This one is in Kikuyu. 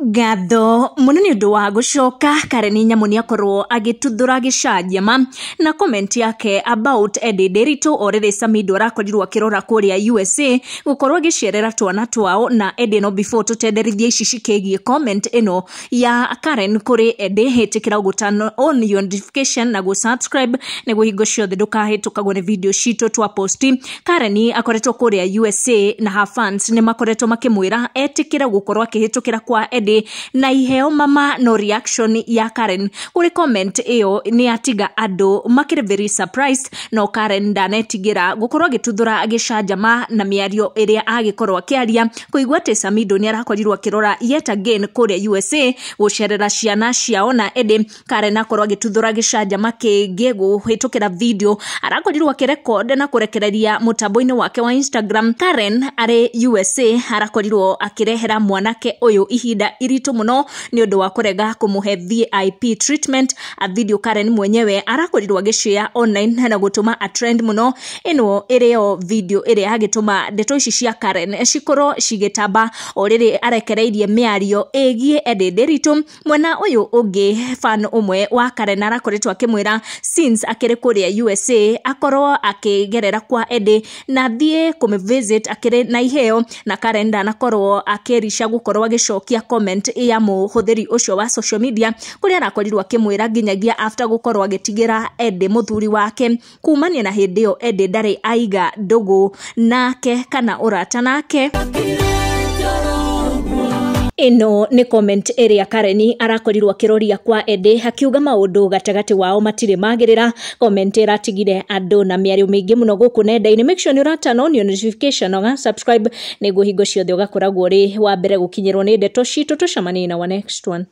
Ngatho mũno nĩ ũndũ wa gũcoka. Karen Nyamu nĩ akorwo agĩtuthũra gĩcanjama na comment yake about Eddie Nderitu. O rĩrĩ Samido arakorirwo akĩrora kũrĩa USA gũkorwo agĩcerera twana twao na Eddie. No before tũtenderithie ici cikĩgiĩ comment ĩno ya Karen kũrĩ Eddie, hĩtĩkĩra gũ turn on your notification na gũ subscribe nĩguo hingo ciothe ndũkahĩtũkagwo nĩ video citũ twa posti. Karen akoretwo kũrĩa USA na her fans nĩ makoretwo makĩmwĩra etĩkĩre gũkorwo akĩhĩtũkĩra kwa Eddie na iheo mama. No reaction ya Karen kũrĩ comment ĩyo nĩ atiga andũ makĩrĩ very surprised. No Karen ndanetigĩra gũkorwo agĩtuthũra gĩcanjama na mĩario ĩrĩa agĩkorwo akĩaria kũigua atĩ Samido nĩ arakorirwo akĩrora yet again kũrĩa USA gũcerera ciana ciao na Eddie. Karen akorwo agĩtuthũra gĩcanjama kĩngĩ gũhĩtũkĩra video arakorirwo akĩrecord na kũrekereria mũtambo-inĩ wake wa Instagram. Karen arĩ USA arakorirwo akĩrehera mwanake ũyũ ihinda iritũ mũno nĩ ũndũ wa kũrega kũmũhe VIP treatment. A video Karen mwenyewe arakorirwo agĩshare online na gũtũma a trend mũno. Ĩno ĩrĩo video ĩrĩa agĩtũma ndeto ici cia Karen cikorwo cigĩtamba o rĩrĩ arekereirie mĩario ĩgiĩ Eddie Nderitu. Mwena ũyũ ũngĩ, fan ũmwe wa Karen arakoretwo akĩmwĩra since akĩrĩ kũrĩa USA akorwo akĩgerera kwa Eddie na thiĩ kũmĩvisit akĩrĩ na iheo, na Karen ndanakorwo akĩrica gũkorwo agĩcokia comment ya mũhũthĩri ũcio wa social media kũrĩa arakorirwo akĩmwĩra nginyagia after gũkorwo agĩtigĩra Eddie mũthuri wake kumania na hĩndĩ ĩyo Eddie ndarĩ aiga ndũgũ nake kana ũrata nake. Ĩno nĩ comment ĩrĩa Karen arakorirwo akĩroria kwa Eddie akiuga maũndũ gatagatĩ wao matirĩ magĩrĩra. Comment ĩratigire andũ na mĩario mĩingĩ mũno gũkũ nenda-inĩ. Make sure nĩ ũra turn on your notification na subscribe nĩguo hingo ciothe ũgakoragwo ũrĩ wa mbere gũkinyĩrwo nĩ ndeto citũ. Tũcemanie na wa next one.